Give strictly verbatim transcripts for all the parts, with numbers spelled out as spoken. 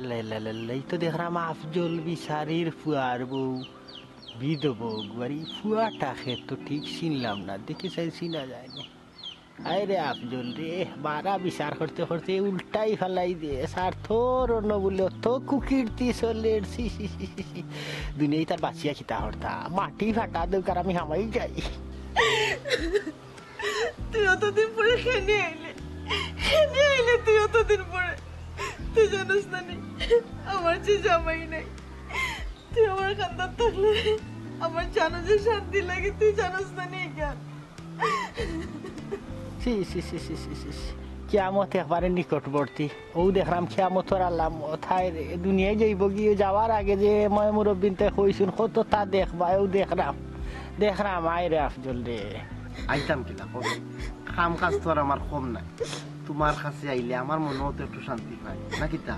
লে, লে, লে, লে, এই তো দেখরাম আফজল বিচারির ফুয়ার বউ, বিধবা গুয়ারি ফুয়াটাকে তো ঠিক চিনলাম না, দেখি চাই চিনা যায় না। আয় রে আফজল রে, বারা বিচার করতে করতে উল্টাই ফালাই দে, স্বার্থর অন্য বলে অত কুকীর্তি চলের, ছি, ছি, ছি, ছি, ছি। দুনিয়ায় তার বাঁচিয়া কিতা করতা, মাটি ফাটা দেউক আর আমি হামাই যাই। তুই অতদিন পরে কেনে আইলে, কেনে আইলে তুই অতদিন পরে। তুই জানোস না নি, আমার যে জামাই নাই, তুই আমার কান্দাত থাকলে আমার জানো যে শান্তি লাগে, তুই জানোস না নি কেন? ছি, ছি, ছি, ছি, ছি, ছি, ছি। কিয়ামত একবারে নিকটবর্তী। অউ দেখরাম কিয়ামতর আলামত। হায় রে, দুনিয়ায় যাইবো গিয়ে যাওয়ার আগে যে ময় মুরব্বিন্তে কইছুন, কততা দেখবায়, অউ দেখরাম। দেখরাম, আয় রে আফজল রে। আইতাম কিলা, কও? কাম কাজ তো আর আমার কম নাই। তুমার কাছে আইলে আমার মনও তো একটু শান্তি পায়, না কিতা?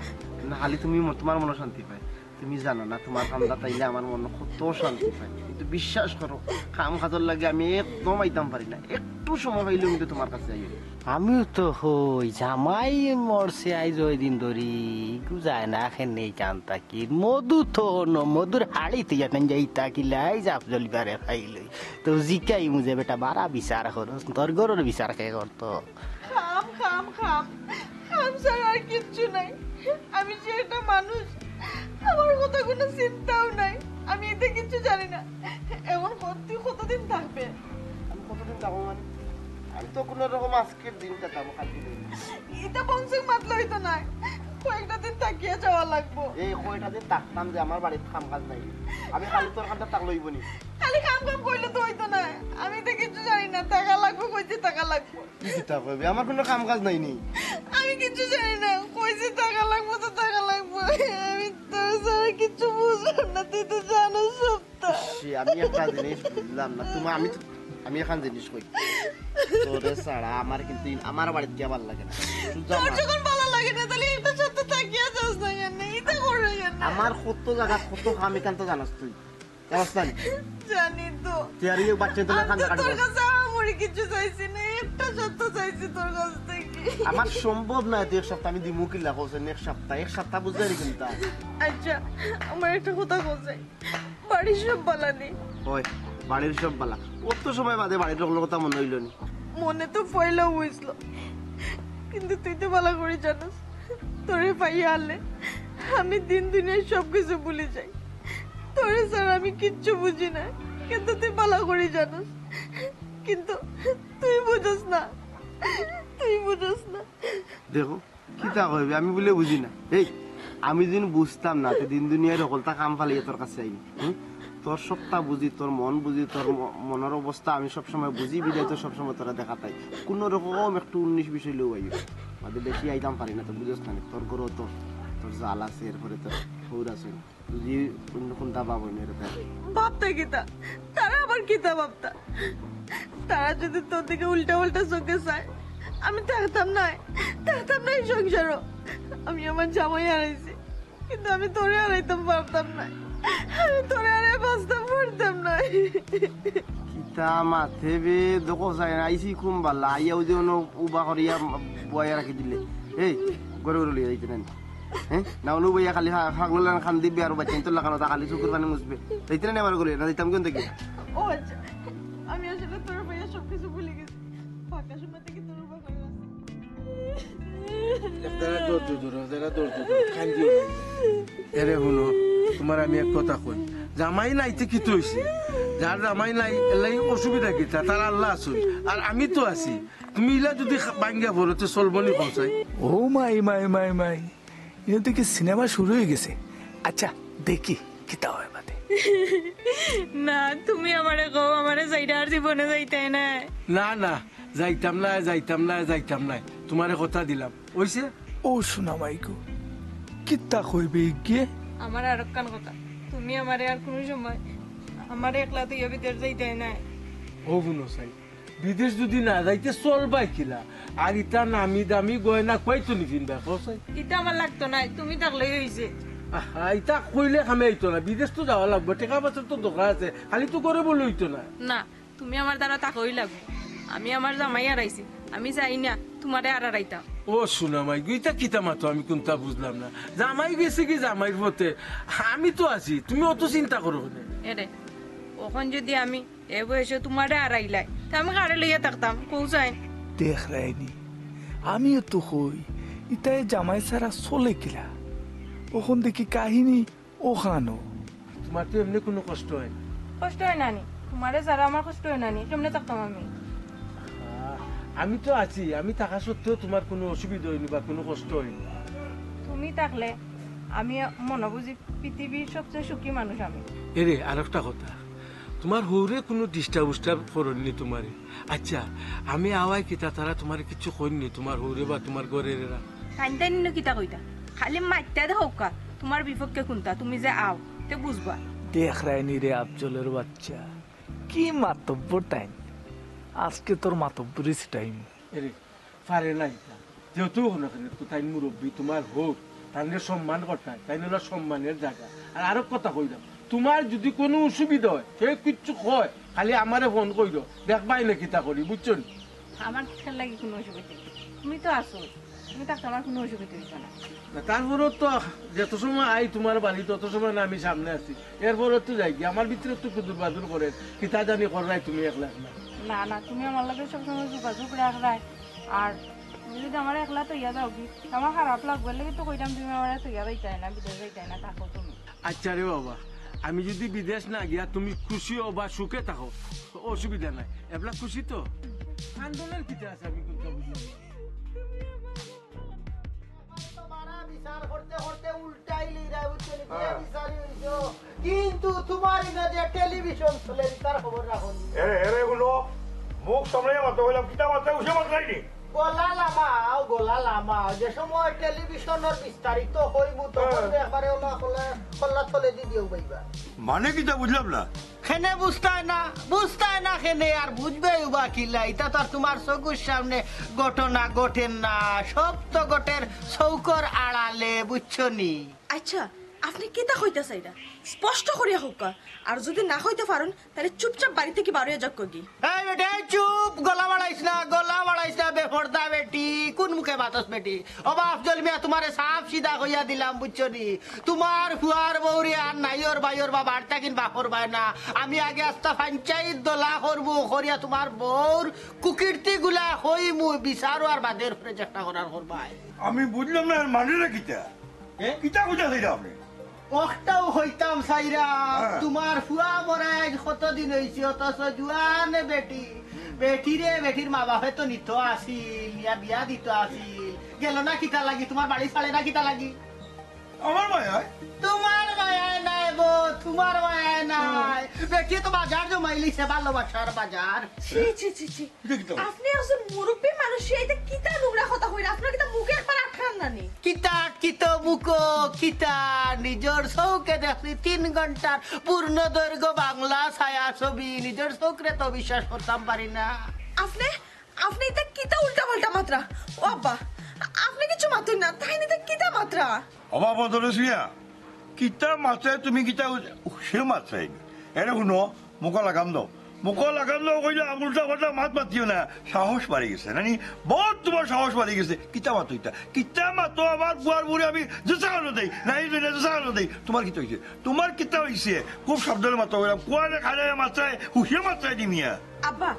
না, খালি তুমি ম-, তুমার মনও শান্তি পায়। তুমি জানো না, তুমার কান্দাত আইলে আমার মন কত শান্তি পায়। কিন্তু বিশ্বাস করো, কাম কাজর লাগি আমি একদম আইতাম পারি না। একটু সময় পাইলেও কিন্তু তুমার কাছে আইও। আমিও তো কই, জামাই মরছে আইজ অয়দিন ধরি, ইগু যায় না, কেনে ইখান থাকি। মধু তো ন, মধুর হাড়ি তো ইয়াতেন যাইতা কিলা, আইজ আফজল বারে পাইলই। তো জিকাইমু যে বেটা বারা বিচার করস, তোর ঘরর বিচার কে করতো? কাম, কাম, কাম। কাম ছাড়া আর কিচ্ছু নাই। আমি যে একটা মানুষ, আমার কথা কুনু চিন্তাও নাই। আমি ইতা কিচ্ছু জানি না। এখন কত, তুই কতদিন থাকবে? আমি কতদিন থাকবো মানে? আমি তো কুনু রকম আজকের দিনটা থাকবো, কালকে দিন। ইতা বংশিক মাতলে অইতো নায়। কয়েকটা দিন থাকিয়া যাওয়া লাগবো। এই কয়টা দিন থাকতাম যে আমার বাড়িত কাম কাজ নাই। আমি খালি তোর কান্দাত থাকলে অইবো নি? খালি কাম কাম কইলে তো অইতো নায়। আমি ইতা কিচ্ছু জানি না। থাকা লাগবো, কইছি থাকা লাগবো। কি চিন্তা করবি? আমার কুনু কাম কাজ নাই নি। আমি কিচ্ছু জানি না। কইছি থাকা লাগবো তো থাকা লাগবো। আমি তোর ছাড়া কিচ্ছু বুঝলাম না, তুই তো জানোস সবটা। সে আমি একটা জিনিস বুঝলাম না। তুমি, আমি তো, আমি একখান জিনিস কই। তোরে ছাড়া আমার কিন্তু ইন-, আমার বাড়িত গিয়া ভালা লাগে না। সুজা তোর আমার। যখন ভালা লাগে না, তাইলে একটা সপ্তাহ থাকিয়া যাস না কেনে? ইতা করে কেনে? আমার কত জাগা, কত কাম ইখান তো জানোস তুই। জানোস না নি? জানি তো। তুই আর এই বাচ্চা তো আমি তো কান্দা কাটি তোর করস। কাছে আমারে কিচ্ছু চাইছি না, একটা সপ্তাহ চাইছি তোর কাছ থাকি। আমার সম্ভব নায়, তুই এক সপ্তাহ আমি দিমু কিলা কইছস, এক সপ্তাহ, এক সপ্তাহ বুঝাই রে কিন্তু। আচ্ছা, আমার একটা কথা কইছে, বাড়ির সব ভালা নি? ওই, বাড়ির সব ভালা। অত সময় বাদে বাড়ির অকলর কথা মনো অইলো নি? মনো তো পয়লাউ অইছিল, কিন্তু তুই তো ভালা করি জানোস, তোরে পাইয়া হারলে আমি দিন দুনিয়ার সব কিছু ভুলি যাই। তোরে ছাড়া আমি কিচ্ছু বুঝি না, কিন্তু তুই ভালা করি জানোস। কিন্তু তুই বুঝোস না, তুই বুঝোস না। দেখো, কিতা কইবে, আমি বুলে বুঝি না। এই, আমি যদি বুঝতাম না, তে দিন দুনিয়ার হকলতা কাম ফালাইয়া তোর কাছে আইনি। হুম? তোর সবটা বুঝি, তোর মন বুঝি, তোর ম-, মনর অবস্থা আমি সবসময় বুঝি, বিধায় তো সবসময় তোরে দেখাত আই। কুনু রকম একটু উনিশ বিশ অইলেও আইও। বাদে বেশি আইতাম পারি না, তো বুঝোস না নি? তোর ঘরো তো, তোর জাল আছে, এরপরে তোর হউর আছে। যদি অন্য কুনটা ভাব অইনে রে তাই। ভাবতা কিতা? তারা আবার কিতা ভাবতা? তারা যদি তোর দিকে উল্টা উল্টা চোখে চায়, আমি থাকতাম নায়, থাকতাম নায় সংসারো। আমি আমার জামাই হারাইছি, কিন্তু আমি তোরে হারাইতাম পারতাম নায়, আমি তোরে হারাই বাঁচতাম পারতাম নায়। কিতা মাতে বে, দেখো চাই না, আইছি কুন বালা, আইয়া অউ যে অনো উবা করিয়া বয়া রাখি দিলে। এই, ঘরে ঘরে লইয়া যাইতে না নি? হ্যাঁ? না অনো বইয়া খালি ফা-, ফাগলর লাখান কান্দিবে আর বাচ্চাইন্তর লাখান অতা খালি চকুর পানি মুছবে। যাইতে না নি আমার ঘরে, না যাইতাম কুন থাকি? ও আচ্ছা, আমি আসলে তোর ভাইয়া সবকিছু ভুলে গেছি। ফাঁকা সময় থাকি তোর উপর করে আছি। এরা ধৈর্য ধরো, এরা ধৈর্য ধরো, কান্দিও না। এরে হুনো, তুমারে আমি এক কথা কই, জামাই নাই তে কিতা অইছে? যার জামাই নাই, এর লাগি অসুবিধা কিতা? তার আল্লা আছইন, আর আমি তো আছি। তুমি ইলা যদি খা-, ভাঙ্গিয়া পড়ো, তে চলবো নি কও চাই? ও মাই, মাই, মাই, মাই, ইনো দেখি সিনেমা শুরু অই গেছে। আচ্ছা, দেখি কিতা অয় বাদে। না, তুমি আমারে কও, আমারে ছাইড়া আর জীবনে যাইতায় নায়। না, না, যাইতাম নায়, যাইতাম নায়, যাইতাম নায়। তুমারে কথা দিলাম। অইছে? ও সোনা মাই গো, কিতা কইবে ইগিয়ে? আমার আরোকখান কথা, তুমি আমারে আর কুনু সময় আমারে একলা থইয়া বিদেশ যাইতায় নায়। ও হুনো চাই, বিদেশ যদি না যাইতে চলবায় কিলা? আর ইতা নামি দামি গয়না কই তো নিপিনবায়, কও চাই? ইতা আমার লাগতো নায়, তুমি থাকলেই অইছে। আহা, ইতা কইলে কামে অইতো না, বিদেশ তো যাওয়া লাগবো, টেকা পয়সার তো দরকার আছে, খালি তো ঘরে বইলে অইতো না। না, তুমি আমার দ্বারা থাকোই লাগবো। আমি আমার জামাই হারাইছি, আমি চাই না তুমারে আর হারাইতাম। ও সোনা মাই গো, ইতা কিতা মাতো আমি কুনতা বুঝলাম না। জামাই গেছে কি জামাইর পথে, আমি তো আছি, তুমি অত চিন্তা করো কেনে? এরে, অখন যুদি আমি এ বয়সে তুমারে হারাইলাই, তে আমি কারে লইয়া থাকতাম, কও চাইন? দেখ রাইনি, আমিও তো কই, ইতায় জামাই ছাড়া চলে কিলা? অখন দেখি কাহিনী অখানও। তুমার তো এমনে কুনু কষ্ট অয় না? কষ্ট অয় না নি? তুমারে ছাড়া আমার কষ্ট অয় না নি? কেমনে থাকতাম আমি? আহ, আমি তো আছি, আমি থাকা সত্ত্বেও তুমার কুনু অসুবিধা অয়নি বা কুনু কষ্ট অয়নি। তুমি থাকলে আমি মনো বুঝি পৃথিবীর সবচেয়ে সুখী মানুষ আমি। এরে, আরোকটা কথা, তুমার হউরে কুনু disturb উস্টার্ব করইননি তুমারে? আচ্ছা, আমি আওয়ায় কিতা তারা তুমারে কিচ্ছু কইননি, তুমার হউরে বা তুমার ঘরের এরা? তাইন তাইন ইনো কিতা কইতা? খালি মাততা দে হউক্কা, তুমার বিপক্ষে কুনতা, তুমি যে আও, তে বুঝবা। দেখ রাইনি রে আফজলর বাচ্চা, কি মাতব্বর তাইন। আজকে তোর মাতব্বরি ছিটাইমু। এরে, পারে না ইতা। যেহেতু অনো কেনে, তো তাইন মুরব্বি, তুমার হউর, তাইনরে সম্মান করতায়, তাইন অইলা সম্মানের জাগা। আর আরোক কথা কইলাম, তুমার যুদি কুনু অসুবিধা অয়, কেউ কিচ্ছু কয়, খালি আমারে ফোন কইরো, দেখবায়নে কিতা করি, বুঝছো নি? আমার কিতার লাগি কুনু অসুবিধা নাই, তুমি তো আছো, তুমি থাকতে আমার কুনু অসুবিধা অইতো না। না, তারপরেও তো যত সময় আই তুমার বাড়ি, তত সময় না আমি সামনে আছি, এরপরেও তো যাইগি, আমার ভিতরে তো কুদুর বাদুর করে, কিতা জানি কররায় তুমি একলা একলা। না, না, তুমি আমার লগে সবসময় যোগাযোগ রাখরায়, আর তুমি যুদি আমারে একলা থইয়া যাওগি, আমার খারাপ লাগবো, এরলাগি তো কইরাম তুমি আমারে থইয়া যাইতায় না, বিদেশ যাইতায় না, থাকো তুমি। আচ্ছা রে বাবা, আমি যুদি বিদেশ না গিয়া তুমি খুশি অও বা সুখে থাকো, অসুবিধা নাই। এবলা খুশি তো? কান্দনের কিতা আছে আমি কুনতা বুঝলাম না। তোমারা বিচার করতে করতে উল্টাই লইরা, বুঝছো নি? বিয়া বিচারি অইছো, কিন্তু তুমার ইনো যে টেলিভিশন চলে, তার খবর রাখো নি। এরে, এরে, হুনো, মুখ সামলাইয়া মাতো কইলাম, কিতা মাতরায়, উশে মাতরায় নি? গলা লামাও, গলা লামাও। যে সময় টেলিভিশনর বিস্তারিত কইমু, তখন হ্যাঁ। তো একবারে ওলা কল্লা, কল্লা তলে দি দিও বাইবা। মানে কিতা বুঝলাম না? কেনে বুঝতায় না, বুঝতায় না কেনে, আর বুঝবায়উ বা কিলা? ইতা তো আর তুমার চউখর সামনে ঘটনা ঘটের না, সব তো ঘটের চউখর আড়ালে, বুঝছো নি? আচ্ছা, আপনে কিতা কইতা চাইরা? স্পষ্ট করিয়া কউক্কা। আর যুদি না কইতা পারইন, তাইলে চুপচাপ বাড়ি থাকি বার অইয়া যাউক্কাগি। এই বেটি, এই চুপ, গলা বাড়াইস না, গলা বাড়াইস না, বেপর্দা বেটি, কুন মুখে মাতস বেটি? ও বাফ জলমিয়া, তুমারে সাফ সিধা কইয়া দিলাম, বুঝছো নি? তুমার ফুয়ার বউরে আর নাইওর বাইওর বা বাড়ি থাকি বার করবায় না। আমি আগে আস্তা পঞ্চাইত দলা করমু, করিয়া তুমার বউর কুকীর্তিগুলা কইমু, বিচার অওয়ার বাদে এরপরে চেষ্টা করার করবায়। আমি বুঝলাম না, এর মানেটা কিতা? এ? কিতা কইতা চাইরা আপনে? অখটাউ কইতাম চাইরাম, হ্যাঁ। তুমার ফুয়া মরা আইজ কতদিন অইছে, অথচ জুয়ান বেটি, বেটিরে বেটির মা বাপে তো নিতো আছিল, নিয়া বিয়া দিতো আছিল, গেলো না কিতার লাগি, তুমার বাড়ি ছাড়ে না কিতার লাগি? আমার মায়ায়? তুমার মায়ায় নায় বো, তুমার মায়ায় নায়। বেটিয়ে তো বাজার জমাইলিছে, ভালোবাসার বাজার। ছি, ছি, ছি, ছি। ইটা কিতা? আপনে একজন মুরব্বি মানুষ, ইটা কিতা নোংরা কথা কইরা? আপনার কিতা মুখে একবার আটকান না নি? কিতা আটকিতো মুখো, কিতা? নিজর চউখে দেখছি তিন ঘন্টার পূর্ণ দৈর্ঘ্য বাংলা ছায়াছবি, নিজর চউখরে তো বিশ্বাস করতাম পারি না। আপনে, আপনে ইতা কিতা উল্টা পাল্টা মাতরা? ও আব্বা, আপনে কিচ্ছু মাতইন না, তাইন ইতা কিতা মাতরা? ও বাবা, ধরেছ মিয়া, কিতা মাতরায় তুমি, কিতা উশে মাতরায় নি? এরে হুনো, মুখো লাগাম দেও। মুখো লাগাম দেও কইলে উল্টা পাল্টা মাত মাতিও না। সাহস বাড়ি গেছে, নানি? বউত তুমার সাহস বাড়ি গেছে। কিতা মাতো ইতা? কিতা মাতো? আমার ফুয়ার বউরে আমি যেছা খানো দেই, নাই দেই না, যেছা খানো দেই। তুমার কিতা অইছে? তুমার কিতা অইছে? খুব সাবধানে মাতো কইলাম। কুয়ারে খাইলে মাতরায়, উশে মাতরায় নি মিয়া। আব্বা,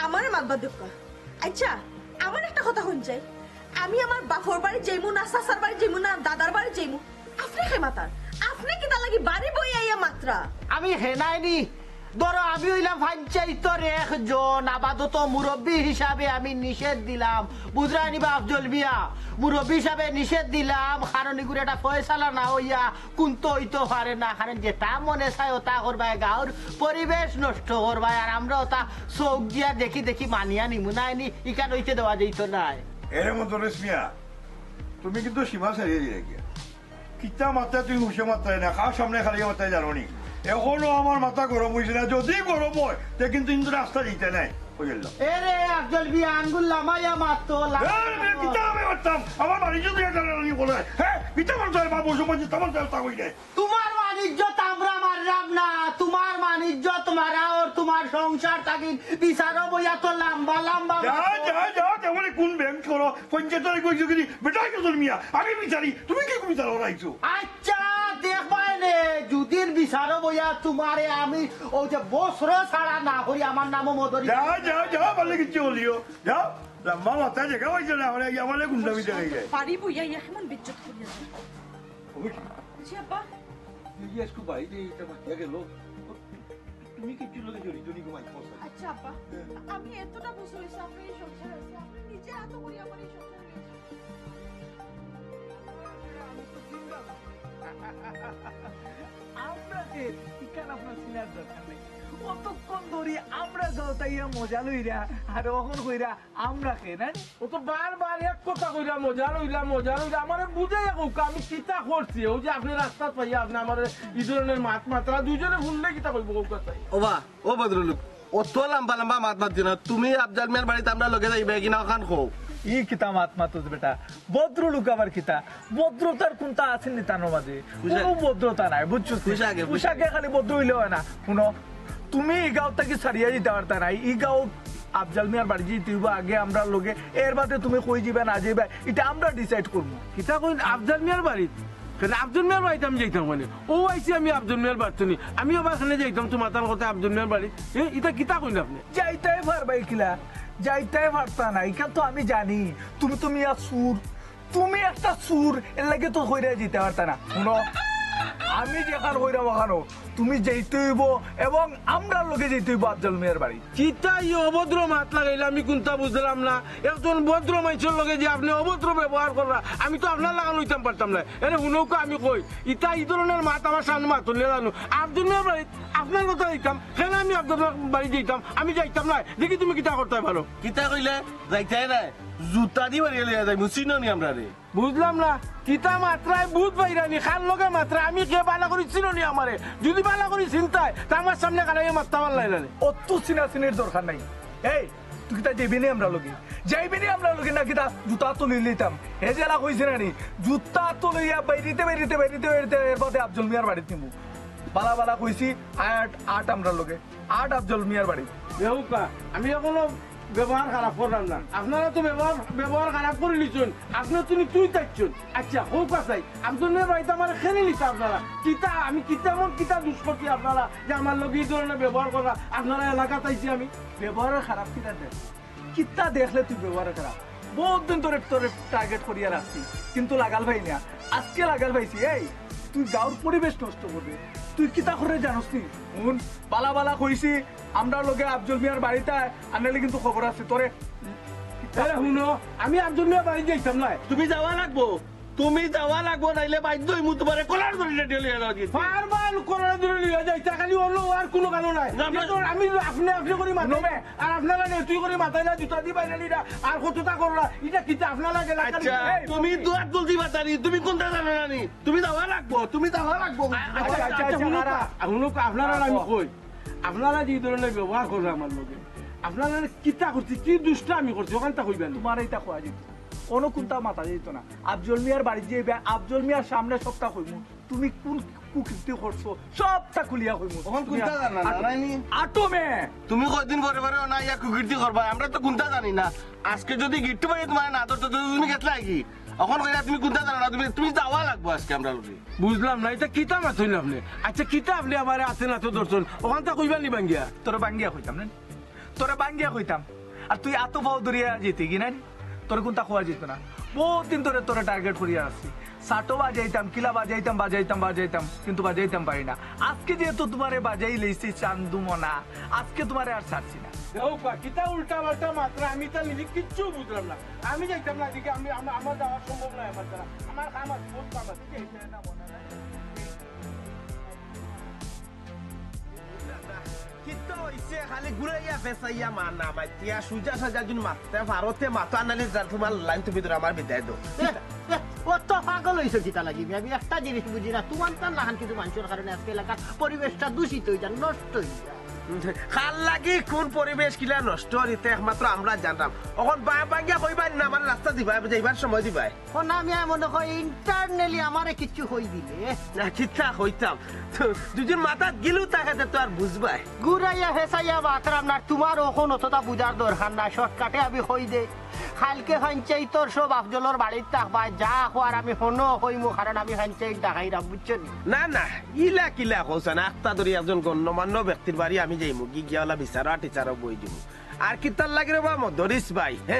আমারে মাতবার দেউক্কা। আচ্ছা, আমার একটা কথা কইন চাই, আমি আমার বাপর বাড়ি যাইমু না, চাচার বাড়ি যাইমু না, দাদার বাড়ি যাইমু, আপনে কে মাতার? আপনে কিতার লাগি বাড়ি বইয়া আইয়া মাতরা? আমি হেনাইনি, ধরো আমি অইলাম পঞ্চাইতর একজন, আপাতত মুরব্বি হিসাবে আমি নিষেধ দিলাম, বুঝরায়নি বাফ জলমিয়া? মুরব্বি হিসাবে নিষেধ দিলাম, কারণ ইগুর একটা ফয়সালা না অইয়া কুন্তা অইতো পারে না, কারণ যেটা মনে চায় ওটা করবায়, গাঁওর পরিবেশ নষ্ট করবায়, আর আমরা ওটা চউখ দিয়া দেখি দেখি মানিয়া নিমু নায়নি, ইখান অইতে দেওয়া যাইতো নায়। এরে মদরেশ মিয়া, তুমি কিন্তু সীমা ছাড়িয়া দিলায় গিয়া। কিতা মাতরায় তুমি উশে মাতরায় না, কার সামনে খালি মাতরায় জানো নি? এখনো আমার মাথা গরম অইছে না, যদি গরম অয়, তে কিন্তু, কিন্তু রাস্তা দিতে নাই, বুঝলাম। এরে আফজল মিয়া, আঙ্গুল লামাইয়া মাততো, লামাইয়া এরে মিয়া, মাততো। কিতা আমি মাততাম? আমার বাড়ি যদি একটা রানি বলে, হ্যাঁ, কিতা মাতরায় বাবু, সময় দিতাম, তা কই নাই। তুমার বাণিজ্য তো আমরা রাম না, তোমার মান ইজ্জত মারা ওর তোমার সংসার থাকি বিচারো বইয়া তো লম্বা লম্বা যা, মাতো। যা, যা, তেমন কোন ব্যাংক করো, পঞ্চায়েত করে কইছো কি, বেটা কি তোর মিয়া, আমি বিচারি, তুমি কি বিচারো রাইছো? আচ্ছা, দেখবায় নে, যুদির বিচারো বইয়া তোমারে আমি ওই যে বস্ত্র ছাড়া না করি, আমার নামও মদরি। যা, যা, যা, পারলে কিচ্ছু বলিও, যা, লম্বা মাথা জাগা পাইছো না, মানে, আমারে গুন্ডা বিচারে যায়। বাড়ি বইয়া ইয়া কেমন বিজ্জত করিয়া যায়। জি আব্বা। এই যে আজকে বাইরে এইটা মাতিয়া গেল, তুমি কিচ্ছু লগে জড়িত নি গো মাই কথা। আচ্ছা আব্বা, হ্যাঁ। আমি এতটা বছর হইছে আপনার এই সংসারে আছি, আপনি নিজে এত করি আমার এই সংসারে নিয়ে এসেছেন। আমরা কে? ইখান আপনার চিনার দরকার নাই। অতক্ষণ ধরি আমরা গাঁওত আইয়া মজা লইরা, আর অখন কইরা আমরা কে, না? ও তো বারবার এক কথা কইরা, "মজা লইলা, মজা লইলা।" আমারে বুঝাইয়া কউক্কা, আমি কিতা করছি? ওই যে আপনি রাস্তাত পাইয়া আপনি আমারে ই ধরনের মাত মাতরা, দুইজনে হুনলে কিতা কইবো কউক্কা চাই? ও বা, ও ভদ্রলোক, অত লম্বা লম্বা মাত মাতিও না। তুমি আফজাল মিয়ার বাড়িত আমরার লগে যাইবায় কিনা অখান কও। ই কিতা মাত মাতছ বেটা? ভদ্রলোক আবার কিতা? ভদ্রতার কুন্তা আছে নি তার মাঝে? কুনো ভদ্রতা নাই, বুঝছো? পোশাকে, পোশাকে খালি ভদ্র অইলে অয় না। হুনো, তুমি ই গাঁও থাকি ছাড়িয়া যাইতায় পারতায় না। ই গাঁও আফজাল মিয়ার বাড়ি যাইতে অইবো আগে আমরার লগে, এর বাদে তুমি কই যাইবায় না যাইবায়, ইটা আমরা decide করমু। কিতা কইন আফজাল মিয়ার বাড়িত? কেনে আফজাল মিয়ার বাড়িত আমি যাইতাম কেনে? ও আইছি আমি আফজাল মিয়ার বাড়িত নি, আমি আবার কেনে যাইতাম তোমার তার কথা আফজাল মিয়ার বাড়িত? এ, ইটা কিতা কইন আপনি? যাইতায় পারবায় কিলা? যাইতায় পারতায় না, ইখান তো আমি জানি। তুমি তো মিয়া চুর, তুমি একটা চুর, এর লাগি তো কইরা যাইতায় পারতায় না। হুনো, আমি যেখান কইরাম অখানো তুমি যাইতে অইবো এবং আমরার লগে যাইতে অইবো আফজাল মিয়ার বাড়ি। কিতা ই অভদ্র মাত লাগাইলা, আমি কুন্তা বুঝলাম না। একজন ভদ্র মানষর লগে যে আপনি অভদ্র ব্যবহার কররা, আমি তো আপনার লাখান অইতাম পারতাম না। এরে হুনউক্কা আমি কই, ইতা ই ধরনের মাত আমার সামনে মাতইন না জানো। আফজাল মিয়ার বাড়িত আপনার কথা যাইতাম, কেনে আমি আফজাল মিয়ার বাড়ি যাইতাম? আমি যাইতাম না। দেখি তুমি কিতা করতায় পারো। কিতা কইলে? যাইতায় নায়? জুতা দি বাড়ি লইয়া যাইমু, চিনো নি আমরারে? বুঝলাম না, কিতা মাতরায় বুঝ পাইরায় নি, কার লগে মাতরায়, আমি কে বালা করি চিনো নি আমারে? যুদি বালা করি চিনতায়, তে আমার সামনে খাড়াইয়া মাততা পারলায় না রে। অত চিনাচিনির দরকার নাই। এই, তুই কিতা যাইবে নি আমরার লগে? যাইবে নি আমরার লগে না কিতা? জুতা তো লই লইতাম। হে যেলা কইছে না নি, জুতা তো লইয়া বাইরিতে, বাইরিতে, বাইরিতে, বাইরিতে, এর বাদে আফজল মিয়ার বাড়িত নিমু। বালা বালা কইছি, আট, আট আমরার লগে। আট আফজল মিয়ার বাড়ি। বেহুকা, আমি অখনো ব্যবহার খারাপ করলাম না। আপনারা তো ব্যবহার, ব্যবহার খারাপ করি লিছইন। আপনে তো তুই চাইছইন। আচ্ছা, হোক আছাই। আফজল মিয়ার বাড়িত আমারে কেনে নিতা আপনারা? কিতা, আমি কিতা এমন কিতা দুষ করছি আপনারা যে আমার লগে ই ধরনের ব্যবহার কররা? আপনারা এলাকাত আইছি আমি। ব্যবহারের খারাপ কিতা দেখ? কিতা দেখলে তুই ব্যবহারের খারাপ? বহুত দিন ধরে তোরে target করিয়া রাখছি, কিন্তু লাগাল পাই না। আজকে লাগাল পাইছি। এই, তুই গাঁওর পরিবেশ নষ্ট করবে, তুই কিতা করে জানোস নি? হুন, বালা বালা কইছি, আমরার লগে আফজল মিয়ার বাড়িত আয়, আর নাইলে কিন্তু খবর আছে তোরে। আরে হুনো, আমি আফজল মিয়ার বাড়িত যাইতাম না। তুমি যাওয়া লাগবো, তুমি যাওয়া লাগবো, নাইলে বাধ্য অইমু তোমারে কলার ধরি রেডিও লইয়া যাওয়া দিতে। বারবার কলার ধরি লইয়া যাইতা, খালি অন্য আর কুনু কানো নাই। না, আমরা কিন্তু আমি আপনে আপনে করি মাতাই, হুনো বে। আর আপনারা নে, তুই করি মাতাই না, জুতা দি বাইরে লিরা, আর কতটা কররা, ইটা কিতা আপনারা লাগে না? আচ্ছা, এই, তুমি দুয়ার তুলতি মাতানি, তুমি কুনটা জানো না নি? তুমি যাওয়া লাগবো, তুমি যাওয়া লাগবো। আচ্ছা, আচ্ছা, আচ্ছা, আচ্ছা, হুনো খারা। কা-, হুনো কা-, আপনারা আমি খারা। কই, আপনারা যে ধরনের ব্যবহার কররা আমার লগে, আপনারা কিতা করছি, কি দুষ্টামি করছি, অখানটা কইবেন। তোমার ইটা কওয়া যাইতো না, অন্য কুনটা মাতা যাইতো না। আফজল মিয়ার বাড়িত যাইবা, আফজল মিয়ার সামনে সবটা কইমু। তুমি কুন কুকীর্তি করছো, সবটা খুলিয়া কইমু। অখন তুমি কুনটা জানো না, আটো-, জানাইনি? আটো মে। তুমি কয়দিন পরে পরে না ইয়া কুকীর্তি করবা, আমরা তো কুনটা জানি না। আজকে যদি গিট্টু ভাই তোমার না ধরতো, তো তুমি গেছলা কি? অখন কইরা তুমি কুনটা জানো না, তুমি, তুমি যাওয়া লাগবো আজকে আমরার লগে। বুঝলাম না, ইটা কিতা মাতইন আপনে? আচ্ছা, কিতা আপনে আমারে আতে নাতো ধরছইন? অখানটা কইবা নি ভাঙ্গিয়া? তোরে ভাঙ্গিয়া কইতাম না? তোরে ভাঙ্গিয়া কইতাম। আর তুই আতো পাও ধরিয়া যেতে কি না? তোরে কুনটা কওয়া যাইতো না। বহুত দিন ধরে তোরে target করিয়া আছি। সাটো বাজাইতাম, কিলা বাজাইতাম, বাজাইতাম, বাজাইতাম, কিন্তু বাজাইতাম পারি না। আজকে যেহেতু তোমারে বাজাই লইছি চান্দু মনা, আজকে তোমারে আর ছাড়ছি না। দেখো কা, কিতা উল্টা পাল্টা মাতরা, আমি তো নিজে কিচ্ছু বুঝলাম না। আমি যাইতাম না এদিকে, আমি, আমা-, আমার যাওয়া সম্ভব নয় আমার দ্বারা। আমার কাম আছে, বহুত কাম আছে। কিতা অইছে? খালি ঘুরাইয়া ফেসাইয়া মার না মাতিয়া, সুজা সাজা জুন মারতে পারো তে মাতো, আর নাইলে যা তোমার লাইন তুমি ধরো, আমার বিদায় দেও। এ, এ, অত পাগল অইছো কিতা লাগি? আমি একটা জিনিস বুঝি না, তোমার তার লাখান কিছু মানষর কারণে আজকে এলাকার পরিবেশটা দূষিত অই যায়, নষ্ট অই যায়। কার লাগি কোন পরিবেশ কিলা নষ্ট অইতে একমাত্র আমরা জানতাম। অখন বায় বাঙ্গিয়া কইবায় না, আমার রাস্তা দিবায়, যাইবার সময় দিবায়। কোন আমি আর মনে হয় ইন্টারনালি আমারে কিছু কই দিলে। না, কিতা কইতাম? তো, দুজন মাথাত গিলু থাকে তো আর বুঝবায়। ঘুরাইয়া ফেসাইয়া বাতরাম না, তোমার অখন অতটা বুঝার দরকার না, শর্টকাটে আমি কই দে। কালকে পঞ্চায়েতর সব আফজলর বাড়িত থাকবায়, যা কওয়ার আমি হনো কইমু, কারণ আমি পঞ্চায়েত ডাকাইরাম, বুঝছো নি? না, না, ইলা কিলা কওছাইন? আখতা ধরি একজন গণ্যমান্য ব্যক্তির বাড়ি আমি যাইমু, গি গিয়া অলা বিচারো টিচারো বই দিমু। আর কিতার লাগি রে বা মদরিস ভাই, হে?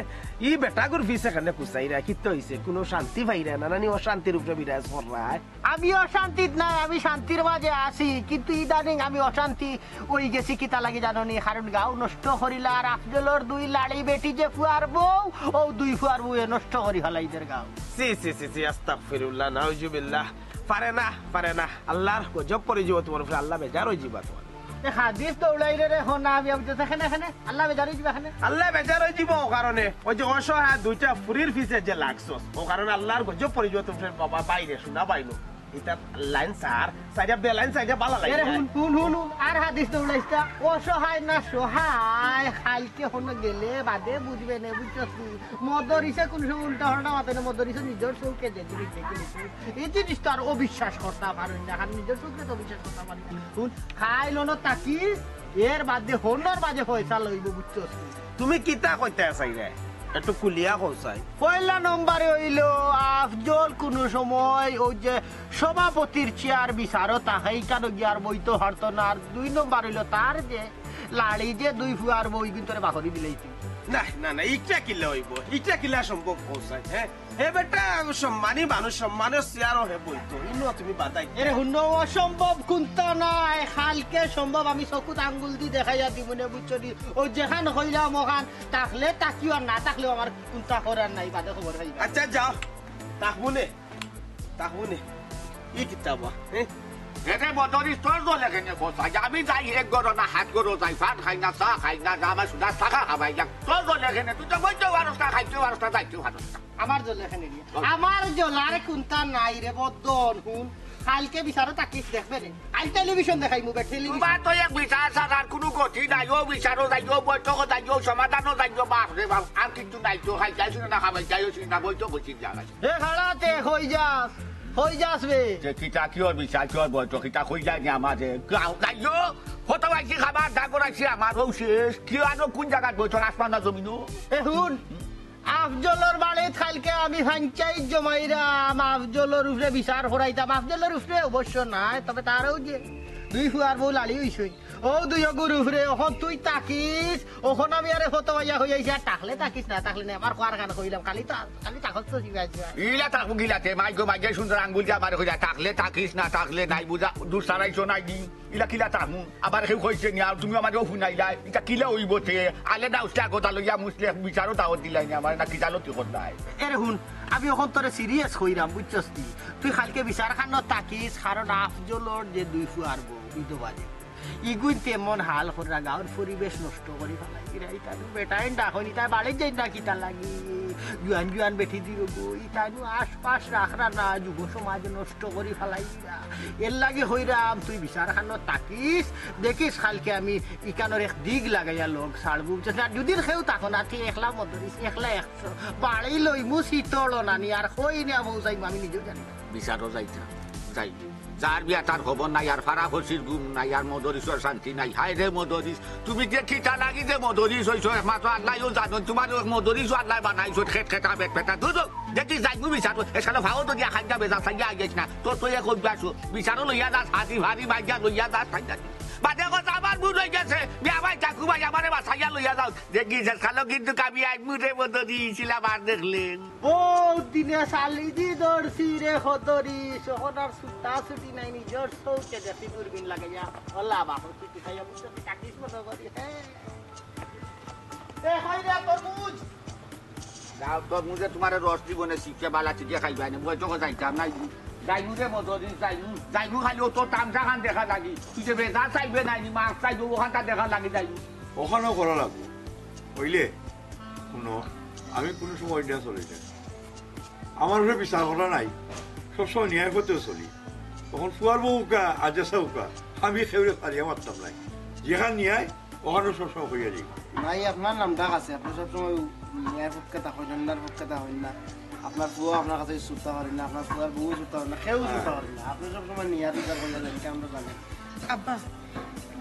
ই বেটাগুর ফিছে কেনে কুচাইরা, কিতা অইছে? কুনু শান্তি পাইরা না, নানি অশান্তির উপরে বিরাজ কররায়? আমি অশান্তিত নাই, আমি শান্তির মাঝে আছি, কিন্তু ইদানিং আমি অশান্তি অই গেছি। কিতা লাগি জানো নি? কারণ গাঁও নষ্ট করিলা, আর আফজলর দুই লাড়ি বেটি যে ফুয়ার বউ, অউ দুই ফুয়ার বউয়ে নষ্ট করি ফালাইদের গাঁও। ছি, ছি, ছি, ছি, আস্তাগফিরুল্লাহ, নাউজুবিল্লাহ। পারে না, পারে না। আল্লার গজব পড়ি যিবো তুমার উপরে, আল্লা বেজার অই যিবা তুমার। এ হাদিস দৌড়াইরে রে, হো না, আমি, আমি তো এখানে, এখানে, আল্লা বেজার অই যিবা এখানে। আল্লা বেজার অই যিবো অউ কারণে, অউ যে অসহায় দুইটা ফুরির ফিছে যে লাগছস, অউ কারণে আল্লার গজব পড়ি যিবো তুমার উপরে বাবা, বাইরে, শুনা বাইনু। ইতা লাইন সার, সাইডে বেলাইন সাইডে বালা লাগে। এরে হুন, হুন, হুন, হুন, আর হাদিস দৌড়াইস না। অসহায় না সহায়, কালকে হনো গেলে বাদে বুঝবে নে, বুঝছস নি? মদরিসে কোন সময় উল্টা পাল্টা মাতে না, মদরিসে নিজর চউখে যে জিনিস দেখি নিছি। এই জিনিস তো আর অবিশ্বাস করতা পারইন না, কারণ নিজর চউখে তো অবিশ্বাস করতা পারইন না। হুন, কাইল হনো থাকিস, এর বাদে হনোর বাদে ফয়সালা অইবো, বুঝছস নি? তুমি কিতা কইতায় চাইরায়? একটু খুলিয়া কও চাই। পয়লা নম্বরে অইলো, আফজল কুনু সময় অউ যে সভাপতির চেয়ার বিচারো থাকে, ইখানো গিয়া আর বইতো পারতো না। আর দুই নম্বর অইলো, তার যে লাড়ি যে দুই ফুয়ার বউ, ইগুইন্তরে বাখরি দিলাইছে। না, না, না, ইটা কিলা অইবো? ইটা কিলা সম্ভব কও চাই, হে? হে বেটা, সম্মানী মানুষ, সম্মানর চেয়ারো হে বইতো। ইনো তুমি বাদাই। এরে হুনো, অসম্ভব কুন্তা নাই। কালকে সম্ভব, আমি চকুত আঙ্গুল দি দেখাইয়া দিমু নে, বুঝছো নি? অউ যেখান কইলাম অখান, থাকলে থাকিও আর না থাকলেও আমার কুন্তা করার নাই, বাদে খবর পাইবা। আচ্ছা, যাও। থাকমু নে। থাকমু নে। ই কিতা বা, হে? এরে মদরিস, তোর দলে কেনে বসা? আমি যাই এক ঘরো না হাত ঘরো যাই, ভাত খাই না, চা খাই না, না আমার সুদা শাখা খাবাই যাক। তোর দলে কেনে? তুই তো বইতেও পারস না, খাইতেও পারস না, যাইতেও পারস না। আমার দলে কেনে রে? আমার দলার কুন্তা নাই রে, বদন, হুন। কালকে বিচারো থাকিস দেখবে রে। কাইল টেলিভিশন দেখাইমু বে, টেলিভিশন। তোমার তো এক বিচার ছাড়া আর কুনু গতি নাই। অউ বিচারো যাইও, বৈঠকো যাইও, সমাধানও যাইও, বাপ রে বাপ, আর কিচ্ছু নাই তো। খাইতাই শুনে না, খাবাইতাইও শুনে না, বৈঠক বসি জায়গায়। এ খাড়াতে, কই যাস? কই যাস বে? যে কিতা, কিওর বিচার, কিওর বৈঠক, কিতা কই যায়নি আমারে? গাও যাইও, কত পাইছি খাবার, যা করাইছি আমার, অউ শেষ। কি আনো, কুন জাগাত বৈঠক, আসমান না জমিনো? এ হুন, আফজলর বাড়িত কালকে আমি পঞ্চায়েত জমাইরাম, আফজলর উপরে বিচার করাইতাম। আফজলর উপরে অবশ্য নায়, তবে তারও যে দুই ফুয়ার বউ লাড়ি অইছইন, অউ দুইওগুর উপরে। অখন তুই থাকিস, অখন আমি আরে ফতোয়া ইয়া কই আইছি, আর থাকলে থাকিস, না থাকলে নাই। আমার কওয়ার কান কইলাম, খালি তা-, খালি থাকস তো জিগা জিগা। ইলা থাকবো গিলাতে, মাই গো মাই গো, সুন্দর আঙ্গুল দিয়া আমারে কইলা, থাকলে থাকিস, না থাকলে নাই, বুঝা, দূর সারাইছো নাই দি। ইলা কিলা থাকমু? আবার কেউ কইছে নি, আর তুমি আমারে অউ হুনাইলায়, ইটা কিলা অইবো তে? আলে না উসলে আগতা লইয়া মুসলে বিচারো দাওত দিলায় নি আমারে, না কিতা লতি করলায়? এরে হুন, আমি অখন তোরে সিরিয়াস কইরাম, বুঝছস নি? তুই কালকে বিচারখানো থাকিস, কারণ আফজলর যে দুই ফুয়ার বউ, বিধবা যে, ইগুইন্তে এমন হাল কররা, গাঁওর পরিবেশ নষ্ট করি ফালাইরা। ইতানু বেটাইন ডাকইন, ইতা বাড়িত যাইন না কিতা লাগি? জুয়ান জুয়ান বেটি দিও গো, ইতানু আশপাশ রাখরা না, যুব সমাজ নষ্ট করি ফালাইরা। এর লাগি কইরাম, তুই বিচারখানো থাকিস, দেখিস কালকে আমি ইকানোর এক দিক লাগাইয়া লগ ছাড়মু, বুঝছস না? আর যুদি কেউ থাকো না, তুই একলা মদরিস, একলা একশো, বাড়ি লইমু শীতল নানি, আর কই নিয়া বউ যাইমু আমি নিজেও জানি না। বিচারো যাইতাম, যাই। যার বিয়া তার খবর নাই, আর ফাড়া ফসির ঘুম নাই, আর মদরিসর শান্তি নাই। হায় রে মদরিস, তুমি যে কিতা লাগি যে মদরিস অইছো, একমাত্র আল্লায়উ জানইন। তুমার অউ মদরিসও আল্লায় বানাইছইন, খেট খেটা, বেট বেটা। ধুর, ধুর, দেখি যাইমু বিচারো, এসালে ফাও তো দিয়া খাইয়া বেজা চাইয়া আইস না। তোর তো এক অভ্যাস, বিচারো লইয়া যাস, হাতি ফাড়ি মাইয়া লইয়া যাস, খাইয়া। বাদে কথা আমার ভুল অই গেছে, বিয়া ভাই ঠাকু ভাই আমারে বাঁচাইয়া লইয়া যাও। দেখি যে সালো কিন্তু কামি আইমু রে মদরিস, ইলা বার দেখলে। বহুত দিনে শালিদি ধরছি রে খদরি, সহনার সুতা ছুটি নাই, নিজর চউখে দেখি দূরবীন লাগাইয়া। ওলা বাবা, তুই কি খাইয়া বুঝতে তুই কাটিস মতো করি, হ্যাঁ? এ, কই রে তরমুজ? যাও, তরমুজে তুমারে রস দিব না, শিখে বালা শিখে খাইবা না, বই তোকে যাইতাম নাই। যাইমু রে মদরিস, যাইমু, যাইমু খালি অউ তোর তামসা খান দেখা লাগি। তুই যে বেজা চাইবে নাই নি, মাছ চাইবে, অখানটা দেখা লাগি যাইমু। অখানও করা লাগবো। অইলে হুনো, আমি কুনু সময় অন্যায় চলি না। আমার উপরে বিচার করা নাই, সবসময় ন্যায় পথেও চলি। অখন ফুয়ার বউ উকা, আজ আসা উকা, আমি কেউরে ফাড়িয়া মারতাম নাই। যেখান নিয়ায়, ওখানো সবসময় কইয়া যাই। নাই, আপনার নামটা আছে, আপনি সবসময় নিয়ার পক্ষে থাকেন, অন্যার পক্ষে থাকেন না। আপনার ফুয়া আপনার কাছে ছুটতে পারেন না, আপনার ফুয়ার বউ ছুটতে পারেন না, কেউ ছুটতে পারেন না। আপনি সবসময় নিয়ার বিচার করলে যেন আমরা জানি। আব্বা,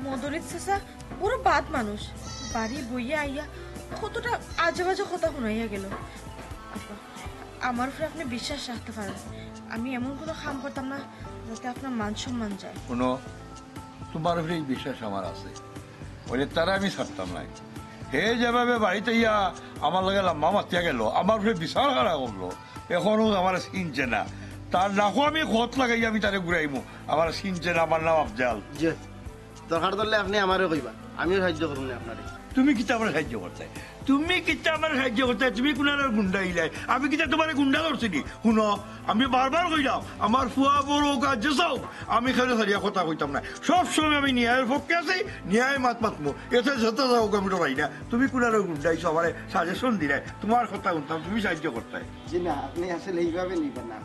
মদরিত চাচা বড় বাদ মানুষ, বাড়ি বইয়া আইয়া কতটা আজে বাজে কথা শুনাইয়া গেল। আব্বা, আমার উপরে আপনি বিশ্বাস রাখতে পারেন, আমি এমন কোনো কাম করতাম না যাতে আপনার মান সম্মান যায়। শুনো, তোমার উপরে এই বিশ্বাস আমার আছে, ওরে তারা আমি ছাড়তাম নাই। হে যেভাবে বাড়িত আইয়া আমার লগে লম্বা মাতিয়া গেল, আমার উপরে বিচার খারাপ করলো, এখনো আমার চিনছে না। তার নাকো আমি খত লাগাইয়া আমি তারে ঘুরাইমু, আমার চিনছে না, আমার নাম আফজাল। যে দরকার ধরলে আপনি আমারে কইবা, আমিও সাহায্য করুন না আপনারে। তুমি কিতা আমার সাহায্য করতে? তুমি কিতা আমার সাহায্য করতে? তুমি কোনার গুন্ডা ইলাই? আমি কিতা তোমার গুন্ডা ধরছি নি? শুনো, আমি বারবার কইলাম, আমার ফুয়া বড় হোক আর যে চাও, আমি কেউরে ছাড়িয়া কথা কইতাম না। সব সময় আমি ন্যায়ের পক্ষে আছি, ন্যায় মাত মাতমু। এতে যত যাও আমি ডরাই না। তুমি কোনার গুন্ডা ইছো, আমারে সাজেশন দিলাই, তোমার কথা শুনতাম, তুমি সাহায্য করতে। জি না, আপনি আসলে এইভাবে নিবেন না,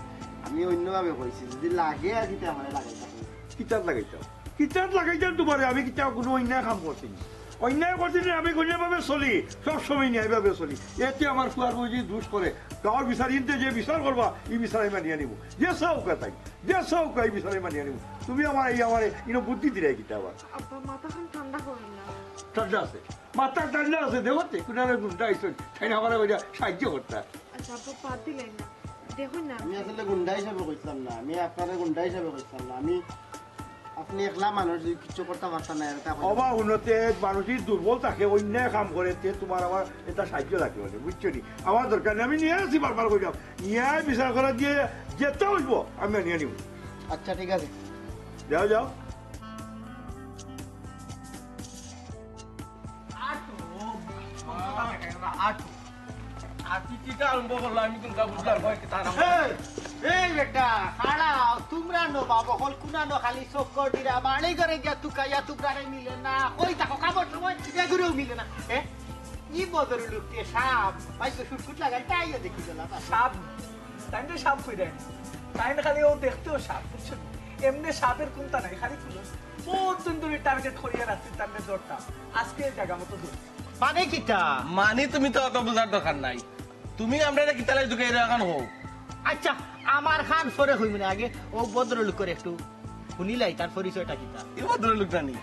আমি অন্যভাবে কইছি, যদি লাগে আর কিতা আমারে লাগাইতে হবে। কিতাত লাগাইতাম? কিতাত লাগাইতাম তোমারে? আমি কিতা কোনো অন্যায় কাম করছি নি? অন্যায় করছি নি? আমি অন্যায়ভাবে চলি, সবসময় ন্যায়ভাবে চলি। এতে আমার ফুয়ার বউ যদি দুষ করে, গাঁওর বিচার ইনতে যে বিচার করবা, এই বিচার আমি মানিয়া নিমু। যে চাও কা তাই, যে চাও কা এই বিচার আমি মানিয়া নিমু। তুমি আমার এই আমারে ইনো বুদ্ধি দিলাই কিতা আবার? আব্বা, মাথাখান ঠান্ডা করেন না। ঠান্ডা আছে, মাথা ঠান্ডা আছে। দেখো তে, কোনার গুন্ডা আইসন, তাই না আমারে কইরা সাহায্য করতা। আচ্ছা আব্বা, বাদ দিলেন না, দেখুন না। আমি আসলে গুন্ডা হিসাবে কইছিলাম না, আমি আপনারে গুন্ডা হিসাবে কইছিলাম না। আমি, আপনি একলা মানুষ, যদি কিচ্ছু করতে পারতেন না, এটা কইলাম। অবা উন্নতে মানুষই দুর্বল থাকে, অন্যায় কাম করে, তে তোমার আমার এটা সাহায্য লাগে বলে, বুঝছো নি? আমার দরকার নেই, আমি নিয়ে আসি বারবার কইলাম, ন্যায় বিচার করা দিয়ে যেতে হইব, আমি নিয়ে নিব। আচ্ছা, ঠিক আছে। যাও, যাও। আটো, আটো। আর তুই কিতা আরম্ভ করলো, আমি কিন্তু বুঝলাম না। এই, এই বেটা, খাড়াও, তোমরা নবাব অকল কুনানো খালি চক্কর দিরা, বাড়ি ঘরে গিয়া তুকাইয়া তুমরারে মিলে না, কই থাকো, খাবার সময় এগুরেও মিলে না। এ? ই বদর লোকটি সাপ, ভাই তো শুটকুট লাগাই, তাইও দেখি দিলাম। সাপ, তাই না সাপ কই দেয়? তাই না খালি ও দেখতেও সাপ, বুঝছো নি? এমনি সাপের কোনটা নাই, খালি খুলো। বহুত দিন ধরে টার্গেট করিয়া রাখছি, তার ধরতাম। আজকে এই জায়গা মতো ধরছি। মানে কিতা? মানে তুমি তো অত বুঝার দরকার নাই। তুমি আমরা এটা কিতালাই ঢুকে এখন হো। আচ্ছা, আমার খান পরে কইব না, আগে ও ভদ্রলোকরে একটু হুনিলাই, তার পরিচয়টা কিতা? ই ভদ্রলোক জানি,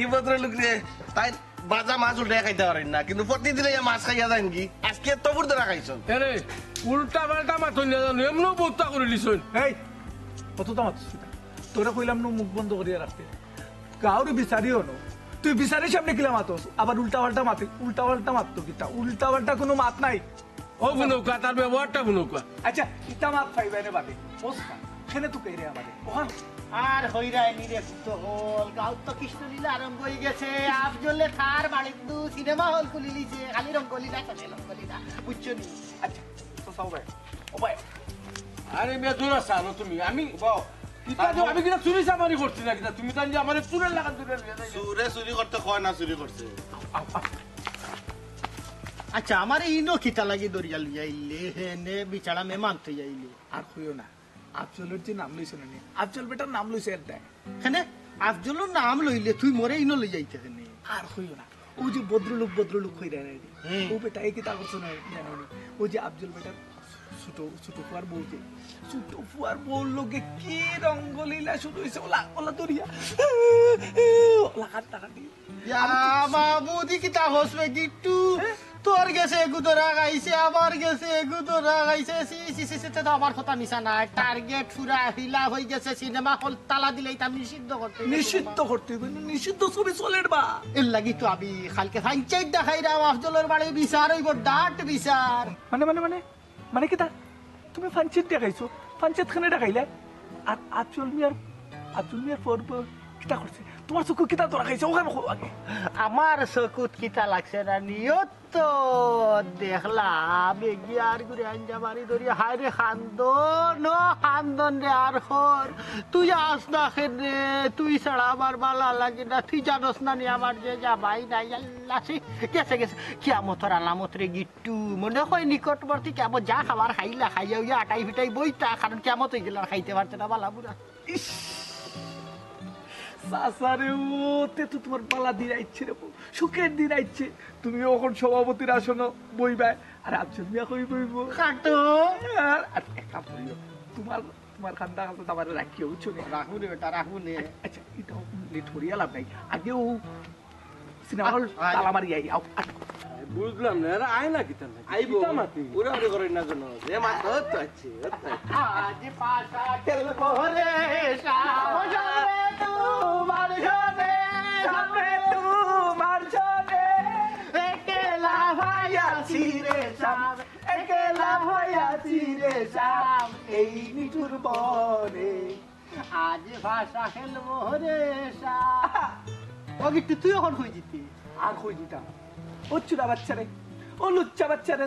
ই ভদ্রলোক রে, তাই বাজা মাছ উল্টে খাইতে পারেন না, কিন্তু প্রতিদিন এই মাছ খাইয়া যায় নাকি? আজকে তবুর ধরা খাইছন। এরে, উল্টা পাল্টা মাতইন না জানো, এমনও বত্তা করে লিছইন। এই, কতটা মাতছিস কিতা? তোরে কইলাম নু মুখ বন্ধ করিয়া রাখতে। গাঁওর বিচারিও নু। তুই বিচারির সামনে কিলা মাতস? আবার উল্টা পাল্টা মাতে, উল্টা পাল্টা মাততো কিতা? উল্টা পাল্টা কোনো মাত নাই। ও বুনৌকা, তার ব্যবহারটা বুনৌকা। আচ্ছা, ইতা মাত পাইবে নে বাদে। বস না, খেনে তুকাইরে আমারে। ওখান। আর হইরায় নি রে পুত হল, গাঁওত তো কৃষ্ণলীলা আরম্ভ হয়ে গেছে। আফজলে তার বাড়িত নু সিনেমা হল খুলি লিছে, খালি রঙ্গলীলা চলে, রঙ্গলীলা, বুঝছো নি? আচ্ছা, তো চাও ভাই। ও ভাই। আরে মিয়া, জোর আছে আনো তুমি। আমি বাও। কিতা দিও, আমি কিতা চুরি চামারি করছি না কিতা? তুমি তাই আমারে চুরের লাগান ধরে নিয়ে যাই। চুরে চুরি করতে কয় না, চুরি করছে। আচ্ছা, আমারে ইনো কিতা লাগি দরিয়া লইয়া আইলে, হেনে বিচারা মেমান তুই আইলে। আর কইও না, আফজলর যে নাম লইছে না নি, আফজল বেটার নাম লইছে এর দায়। হেনে আফজলর নাম লইলে তুই মরে ইনো লই যাইতে হেনে। আর কইও না, ও যে ভদ্রলোক, ভদ্রলোক কইরা রে। ও বেটা, এই কিতা করছো না জানো নি? ও যে আফজল বেটার ছোট, ছোট ফুয়ার বউ যে, ছোট ফুয়ার বউর লগে কি রঙ্গলীলা শুরু হইছে, ওলা, ওলা দরিয়া। ওলা কান্তা কান্তি। ইয়া মাবুদি কিতা হসবে গিট্টু? তোর গেছে এগু ধরা খাইছে, আমার গেছে এগু ধরা খাইছে। সি, সি, সি, সি, তো আমার কথা মিছা না। টার্গেট পুরা ফিল আপ হয়ে গেছে, সিনেমা হল তালা দিলে এটা নিষিদ্ধ করতে হবে। নিষিদ্ধ করতে হবে, নিষিদ্ধ ছবি চলের বা। এর লাগি তো আমি কালকে পঞ্চায়েত দেখাইরাম, আফজলর বাড়ি বিচার হইব, ডাট বিচার। মানে, মানে, মানে, মানে কিতা? তুমি পঞ্চায়েত দেখাইছো? পঞ্চায়েত খানে দেখাইলে? আর আফজল মিয়ার, আফজল মিয়ার পর পর কিতা করছে? তোমার চোখে কিতা ধরা খাইছে? ওখানে কো আগে। আমার চকুত কিতা লাগছে না নিয়ত তো দেখলাম, এগিয়ে আর ঘুরে আঞ্জা বাড়ি ধরি, হায় রে খান্দন, ও খান্দন রে, আর খর, তুই আস না খেন রে, তুই ছাড়া আমার বালা লাগে না, তুই জানোস না নি আমার যে জামাই নাই, আল্লাহ, সে গেছে, গেছে, কিয়ামতর আলামত রে গিট্টু, মনে হয় নিকটবর্তী কিয়ামত, যা খাবার খাইলা, খাইয়া উইয়া আটাই ফিটাই বইতা, কারণ কিয়ামত হয়ে গেলে আর খাইতে পারতে না, বালা বুড়া। ইস, চাচারে, ও তে তো তুমার বালা দিন আইছে রে বউ, সুখের দিন আইছে। তুমিও অখন সভাপতির আসনো বইবায়, আর আফজল মিয়া কই বইবো? খাটো। আর, আর এক কাম করিও, তুমার, তুমার খান্দা খান্দা আমারে রাখিও, বুঝছো নি? রাখবো রে বেটা, রাখবো নে। আচ্ছা, ইটা লেট করিয়া লাভ নাই, আগে ও সিনেমা হল আয়। তালা মারি আই, আও, আও। বুঝলাম না, এরা আয় না কিতা না? আইবো। কিতা মাতি? উড়াউড়ি করে না কেন? এ মাত্র তো আইছে, ও তো আইছে। আজ পাশা খেলবো রে শাম, ও যাবে তোমার সনে, যাবে তোমার সনে। একলা হইয়াছি রে শাম, একলা হইয়াছি রে শাম, এই নিঠুর বনে। আজ পাশা খেলবো রে শাম। ও গিট্টু, তুই অখন কই যিতে? আর কই যিতাম? ও চুরা বাচ্চারে, ও লুচ্চা বাচ্চারে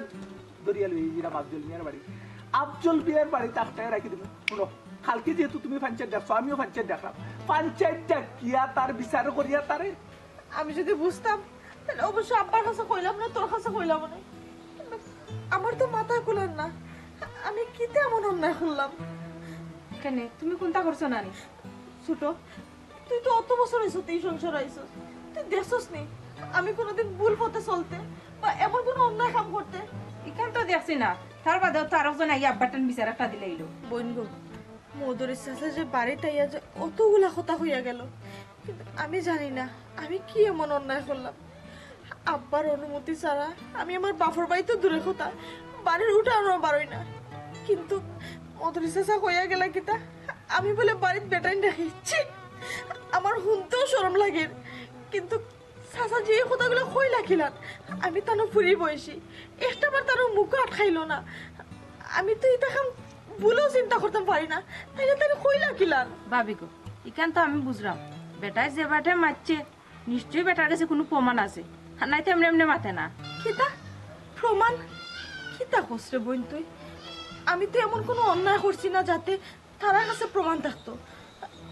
ধরিয়া লই যিরাম আফজল মিয়ার বাড়ি। আফজল মিয়ার বাড়িত আটকাইয়া রাখি দিমু। হুনো, কালকে যেহেতু তুমি পঞ্চায়েত ডাকছো, আমিও পঞ্চায়েত ডাকরাম। পঞ্চায়েত ডাকিয়া তার বিচার করিয়া তারে। আমি যদি বুঝতাম, তাইলে অবশ্য আব্বার কাছে কইলাম না, তোর কাছে কইলাম না। কিন্তু আমার তো মাথায় কুলার না, আমি কিতা এমন অন্যায় করলাম? কেনে, তুমি কুনতা করছো না নি? ছোট, তুই তো অত বছর অইছে তুই সংসার আইছস, তুই দেখছস নি আমি কোনোদিন ভুল পথে চলতে বা এমন কোনো অন্যায় কাম করতে? ইখান তো দেখছি না, তার বাদেও তো আরকজন আইয়া আব্বার টান বিচার একটা দিলাইলো। বইন গো, মদরিছ চাচা যে বাড়িত আইয়া যে অতগুলা কথা কইয়া গেল, কিন্তু আমি জানি না আমি কি এমন অন্যায় করলাম। আব্বার অনুমতি ছাড়া আমি আমার বাপর বাড়ি তো দূরে কথা, বাড়ির উঠানো বারই না। কিন্তু মদরিছ চাচা কইয়া গেলা কিতা, আমি বলে বাড়িত বেটাইন রাখি। ছি, আমার হুনতেও শরম লাগের। কিন্তু চাচা যে এই কথাগুলা কইলা কিলান, আমি তানো ফুরি বয়সী, একটা বার তানো মুখও আটকাইলো না। আমি তো ইতা কাম ভুলেও চিন্তা করতাম পারি না, তাইলে তাইলে কইলা কিলান? ভাবি গো, ইখান তো আমি বুঝরাম, বেটায় যে বাটে মাতছে, নিশ্চয়ই বেটার কাছে কুনু প্রমাণ আছে, আর নাইতো এমনে এমনে মাতে না। কিতা প্রমাণ? কিতা কস রে বইন তুই? আমি তো এমন কুনু অন্যায় করছি না যাতে তারার কাছে প্রমাণ থাকতো।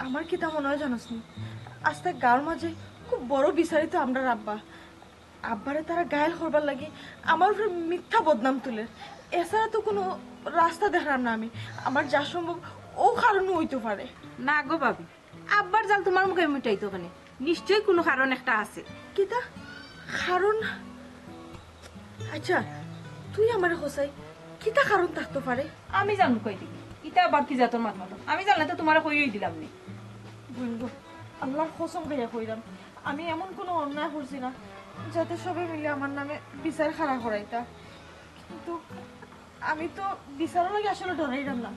আমার কিতা মনে অয় জানোস নি, আস্তা গাঁওর মাঝে খুব বড় বিচারিত আমরার আব্বা। আব্বারে তারা ঘায়েল করবার লাগি আমার উপরে মিথ্যা বদনাম তুলের। এছাড়া তো কুনু রাস্তা দেখরাম না আমি। আমার যা সম্ভব অউ কারণও অইতো পারে। না গো ভাবি, আব্বার জাল তুমার মুখে মিটাইতো কেনে? নিশ্চয়ই কুনু কারণ একটা আছে। কিতা কারণ? আচ্ছা, তুই আমারে কছাই, কিতা কারণ থাকতো পারে? আমি জানমু কই দি? ইতা আবার কি জাতর মাত মাতো? আমি জানলে তো তুমারে কইয়াউ দিলাম নে। বইন গো, আল্লার কসম খাইয়া কইরাম, আমি এমন কুনু অন্যায় করছি না যাতে সবে মিলে আমার নামে বিচার খাড়া করাইতা। কিন্তু আমি তো বিচারর লাগি আসলে ডরাইরাম না,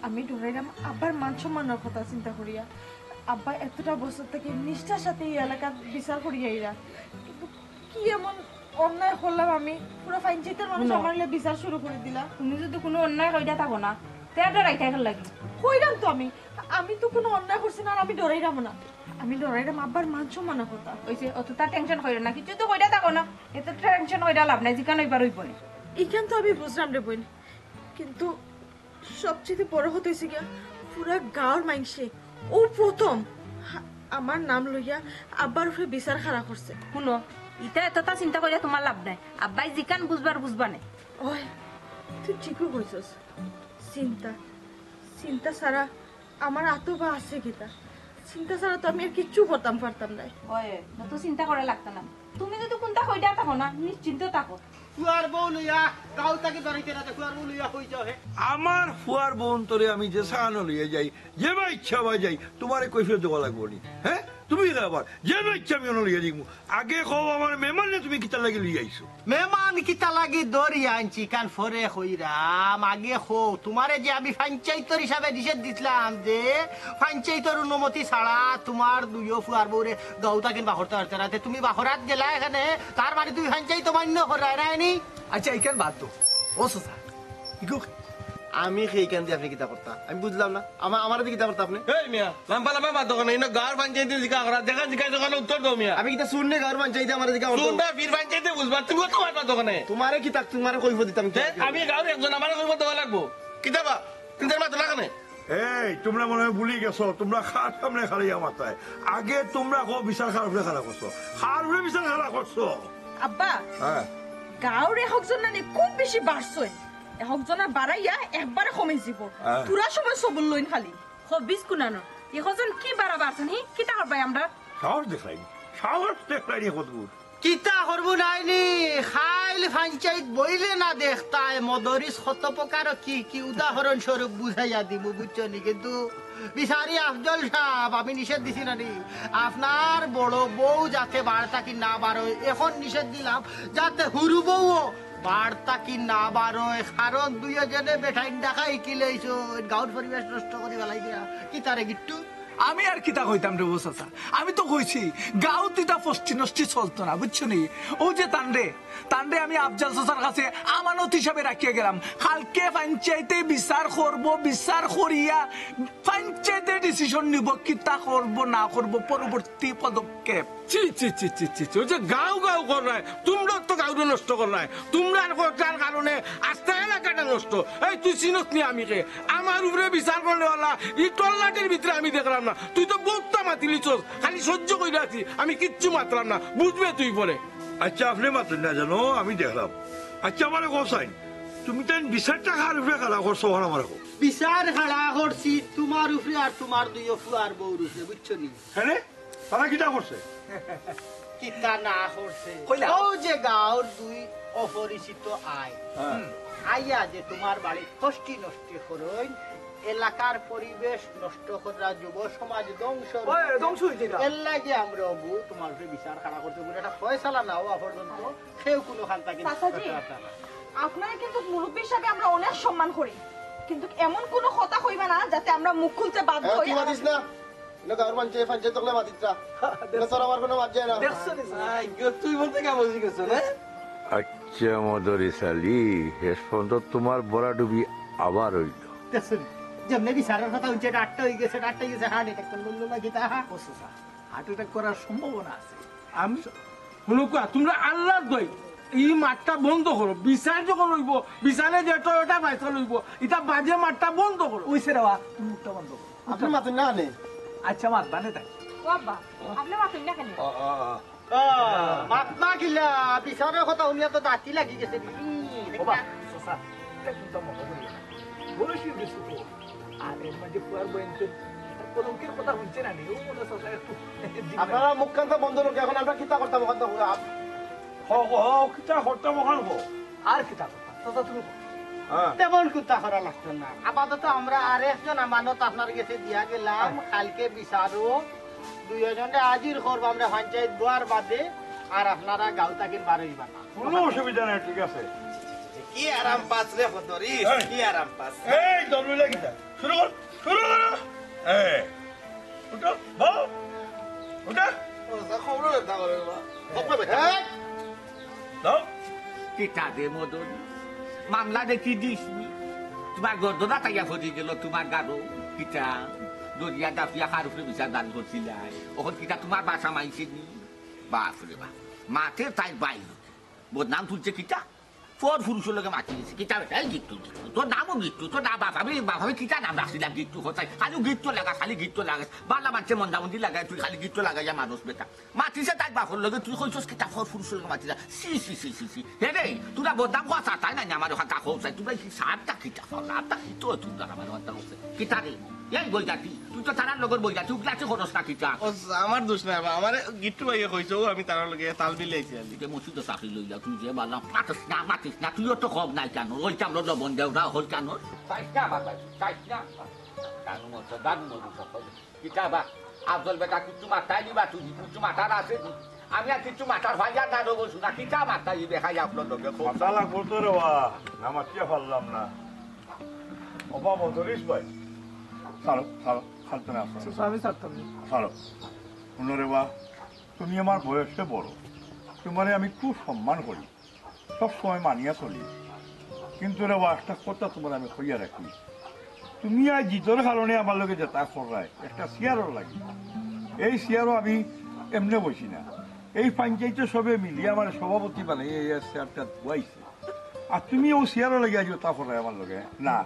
আমি ডরাইরাম আব্বার মান সম্মানর কথা চিন্তা করিয়া। আব্বা এতটা বছর থাকি নিষ্ঠার সাথে ই এলাকাত বিচার করিয়া আইরা, কিন্তু কি এমন অন্যায় করলাম আমি? পুরা পঞ্চায়েতর মানুষ হুনো। আমার লগে বিচার শুরু করি দিলা। তুমি যদি কুনু অন্যায় কইরা থাকো না, তে আর ডরাইতায় কিতার লাগি? কইরাম তো আমি, আমি তো কুনু অন্যায় করছি না, আর আমি ডরাইরামও না। আমি ডরাইরাম আব্বার মান সম্মানর কথা। অইছে, অতটা tension করিও না, কিচ্ছু তো কইরা থাকো না, এত tension করিয়া লাভ নাই, যেখান অইবার অইবো নে। ইখান তো আমি বুঝরাম রে বইন, কিন্তু সবচেয়ে বড় কথা অইছে গিয়া, পুরা গাঁওর মাইনষে অউ প্রথম হা-, আমার নাম লইয়া আব্বার উপরে বিচার খাড়া করছে। হুনো, ইতা এতটা চিন্তা করিয়া তুমার লাভ নাই, আব্বায় যেখান বুঝবার বুঝবা নে। ওই, তুই ঠিকউ কইছস। চিন্তা, চিন্তা ছাড়া আমার আতো বা আছে কিতা? চিন্তা ছাড়া তো আমি আর কিচ্ছু করতাম পারতাম নায়। ওই, অত চিন্তা করা লাগতো না। তুমি যদি কুনতা কইরা থাকো না, নিশ্চিন্ত থাকো। ফুয়ার বউ লইয়া গাঁও থাকি বারইতে না, ফুয়ার বউ লইয়া কই যাও হে? আমার ফুয়ার বউন্তরে আমি যে সানো লইয়া যাই, যে বা ইচ্ছা বা যাই, তুমারে কৈফিয়ত দেওয়া লাগবো নি? হ্যাঁ, তুমি আবার যে বা ইচ্ছা আমি অনো লইয়া যাইমু। আগে কও আমার মেহমানরে তুমি কিতার লাগি লইয়া আইছো? মেহমান কিতার লাগি ধরিয়া আনছি, ইখান পরে কইরাম। আগে কও, তুমারে যে আমি পঞ্চায়েতর হিসাবে নিষেধ দিছলাম যে পঞ্চায়েতর অনুমতি ছাড়া তুমার দুইও ফুয়ার বউরে গাঁও থাকি বারইতে পারতে না, তে তুমি বারইত গেলা কেনে, তার মানে তুমি পঞ্চায়েত অমান্য কররায় না নি? আচ্ছা, ইখান বাদ দেও। ও চাচা, ইগু আমি খেয়ে ইখান দি আপনে কিতা করতা? আমি বুঝলাম না। আমা-, আমারে দি কিতা করতা আপনে? এই মিয়া, লাম্বা লাম্বা মাত দোকানে, ইনো গাঁওর পঞ্চায়েতে জিকা করা, যেখান জিকাইছো অখান উত্তর দেও মিয়া। আমি কিতা চুর নে গাঁওর পঞ্চায়েতে আমারে জিকা করতা? চুর না, ফির পঞ্চায়েতে বুঝবা, তুমি অত মাত দোকানে। তুমারে কিতা, তুমারে কৈফিয়ত দিতাম কি? হে, আমি গাঁওর একজন, আমারে কৈফিয়ত দেওয়া লাগবো। কিতা বা? তুমি তার মাত না কেনে? এই, তুমরা মনে অয় ভুলি গেছো, তুমরা কার সামনে খাড়াইয়া মাতরায়। আগে তুমরা কও বিচার কার উপরে খাড়া করছো? কার উপরে বিচার খাড়া করছো? আব্বা, হ্যাঁ। গাঁওর একজন নানি খুব বেশি বাড়ছইন। একজনা বাড়াইয়া একবারে কমি যিবো। হ্যাঁ। থুড়া সময় সবুর লইন খালি। খবিস কুনানো, ইকজন কি বাড়াবাড়ছইন হি? কিতা করবায় আমরার? সাহস দেখলায়নি, সাহস দেখলায়নি কতগুর। কিতা করবো নায়নি, খাইল পঞ্চায়েত বইলে না দেখতায়, মদরিছ কত প্রকার কি কি উদাহরণ স্বরূপ বুঝাইয়া দিমু, বুঝছো নি? কিন্তু বিচারি আফজল সাব, আমি নিষেধ দিছি না নি, আপনার বড় বউ যাতে বাড়ি থাকি না বারয়, এখন নিষেধ দিলাম, যাতে হুরু বউও বাড়ি থাকি না বারয়, কারণ দুইও জনে বেটাইন ডাকাই কিলাইছইন, গাউর পরিবেশ নষ্ট করি ফালাই দিয়া। কিতা রে গিট্টু? আমি আর কিতা কইতাম রে বউ চাচা, আমি তো কইছি গাউত ইতা ফষ্টি নষ্টি চলতো না, বুঝছো নি? অউ যে তানরে, তানরে আমি আফজল চাচার কাছে আমানত হিসাবে রাখিয়া গেলাম, কালকে পঞ্চায়েতে বিচার করবো, বিচার করিয়া পঞ্চায়েতে ডিসিশন নিবো কিতা করবো না করবো পরবর্তী পদক্ষেপ। ছি, ছি, ছি, ছি, ছি, ছি। অউ যে গাউ গাউ কররায়, তুমরা তো গাউরে নষ্ট কররায়। তুমরার কথার কারণে আস্তা এলাকাটা নষ্ট। এই তুই চিনস নি আমি কে? আমার উপরে বিচার করনেওয়ালা, ই তল্লাটির ভিতরে আমি দেখলাম না। তুই তো বউততা মাতিলিছস, খালি সহ্য করিয়া আছি, আমি কিচ্ছু মাতলাম না। বুঝবে তুই পরে। আইচ্ছা, আপনে মাতইন না যেন, আমি দেখলাম। আইচ্ছা, আমারে কও চাইন, তুমি তাইন বিচারটা কার উপরে খাড়া করছো, অখন আমারে কও। বিচার খাড়া করছি তুমার উপরে আর তুমার দুইও ফুয়ার বউর উপরে, বুঝছো নি? হ্যাঁ রে? তারা কিতা করছে? কিতা না করছে? কইলা। অউ যে গাউর দুই অপরিচিত আয়। হ্যাঁ। আইয়া যে তুমার বাড়িত ফষ্টি নষ্টি করইন, এলাকার পরিবেশ নষ্ট কররা, যুব সমাজ ধ্বংস। ওই, ধ্বংস অইছে এটা। এর লাগি আমরা অবু তুমার উপরে বিচার খাড়া করতে বলে একটা ফয়সালা না অওয়া পর্যন্ত কেউ কুনু খান থাকি চাচাজি, আপনারে কিন্তু মুরব্বি হিসাবে আমরা অনেক সম্মান করি, কিন্তু এমন কুনু কথা কইবা না যাতে আমরা মুখ খুলতে বাধ্য অই। তুই মাতিস না। ইনো গাউর পঞ্চায়েত, পঞ্চায়েত অকলে মাতিত্রা। ইনো তোর আমার কুনু মাত যায় না। দেখছো নি? আই গো, তুই বলতে কা বুঝি গেছো না? আইচ্ছা, মদরিছ আলী, শেষ পর্যন্ত তুমার ভরাডুবি আবার অইলো। দেখছো নি? যেমনে বিচারর কথা হুনছে, ডাক্তার অই গেছে, ডাক্তার অই গেছে, হার্ট অ্যাটাক করলো, লো, লো, যেটা। ও চাচা, হার্ট অ্যাটাক করার সম্ভাবনা আছে। আমি হুনো কুয়া, তুমরা আল্লার দোয়াই, ই মাতটা বন্ধ করো। বিচার যখন অইবো, বিচারে যেটা ওটা ফয়সালা অইবো, ইতা বাজে মাতটা বন্ধ করো। অইছে রে বা, তুমি মুখটা বন্ধ করো। আপনে মাতইন না কেনে? আইচ্ছা, মাতবা নে তাই। ও আব্বা, আপনে মাতইন না কেনে? ও, ও, ও। ও, মাত না কিলা, বিচারর কথা হুনিয়া তো দাঁতি লাগি গেছে। ও বা, চাচা, ইটা কিন্তু মনে করি না। বয়স অই গেছে তো। আর এর মাঝে ফুয়ার বইন তো কলঙ্কের কথা হুনছে না নি, ও মনে চাচা একটু আপনারা মুখ কান্তা বন্ধ রাখো, এখন আমরা কিতা করতাম, ওখান তো পুরা। হ, হ, হ, কিতা করতাম, ওখান হ। আর কিতা করতাম, চাচা তুমি কও। হ্যাঁ। তেমন কিতা করা লাগতো না। আপাতত আমরা আর একজন আমানত আপনার গেছে দিয়া গেলাম, হ্যাঁ। কালকে বিচারো দুইজনরে হাজির করবো আমরা পঞ্চায়েত বওয়ার বাদে, আর আপনারা গাঁও থাকি বার অইবা না। কোনো অসুবিধা নাই, ঠিক আছে। কি আরাম পাস রে ফদরি, এই। কি আরাম পাস। এই, দম লইলে কিতা? শুরু কর, শুরু কর। এই, উঠো, বও, উঠো। ও, যা খবর না, তা করে বাবা। খবর বেটা। এই, দাও। কিতা দে মদন, মামলা দেখি দিস নি? তুমার গর্দনা তাইয়া ফরি গেল, তুমার গারো। কিতা? দরিয়া দাফিয়া কার উপরে বিচার দান করছিলাই? অখন কিতা তুমার বাসা মাইছে নি? বাপ রে বাপ, মাতে তাই বাইর। বদনাম তুলছে কিতা? পর পুরুষর লগে মাতি গেছে। কিতা বেটা? এই গিট্টু, গিট্টু। তোর নামও গিট্টু, তোর নাম বাপ। আমি বাপ, আমি কিতা নাম রাখছিলাম গিট্টু? খালি গিট্টু লাগা, খালি গিট্টু লাগা। বালা মানষে মন্দামন্দি লাগায়, তুই খালি গিট্টু লাগাইয়া মানুষ বেটা। মাতিছে তাই বাপর লগে, তুই কইছস কিতা পর পুরুষর লগে মাতিলা? ছি, ছি, ছি, ছি, ছি। হে রে, তোরা বদনাম কওয়া চাতায় না, আমার কথা কও চাই। তোমরা কি সারটা কিতা পাও? সারটা কি তো তোমরা আমার কথা কইছে? কিতা রে? এই বইজাতি, তুই তো তারার লগর বইজাতি, উগলাতে খরচ না কিতা? ও, আমার দোষ নাই বা, আমারে গিট্টু ভাইয়ে কইছে, ও আমি তারার লগে তাল মিলাইছি আমি। তুই যে মসজিদে চাকরি লইলা, তুই যে বালা, মাতিস না, মাতিস না, তুইও তো কম নাই কেন? ওই চামড়া লবণ দেও না, হল কেন? চাইস না, বাবা, চাইস না। দানু মতো, দানু মতো, কিতা বা? আফজল বেটা, কিচ্ছু মাথায় নিবা, তুই কিচ্ছু মাথার আছে নি? আমি আর কিচ্ছু মাথার ফাইয়া না দেবো, শুনা, কিতা মাথায় ই দেখাই আপনার লগে? মাথা লাগবো তো রে বা, না মাতিয়া পারলাম না। ও বাবা, ধরিস ভাই। ছাড়ো, ছাড়ো, ছাড়তে না, ছাড়ো। আচ্ছা, আমি ছাড়তাম না। ছাড়ো। হুনো রে বা, তুমি আমার বয়সে বড়, তুমারে আমি খুব সম্মান করি, সব সময় মানিয়া চলি। কিন্তু রে বা, একটা কথা তুমারে আমি কইয়া রাখি, তুমি আজ জিদর কারণে আমার লগে যেতা কররায়, একটা চেয়ারর লাগি। এই চেয়ারো আমি এমনে বইছি না, এই পঞ্চায়েতে সবে মিলিয়া আমারে সভাপতি বানাইয়া এই চেয়ারটা বওয়াইছে। আর তুমি অউ চেয়ারর লাগি আজ অতা কররায় আমার লগে? না,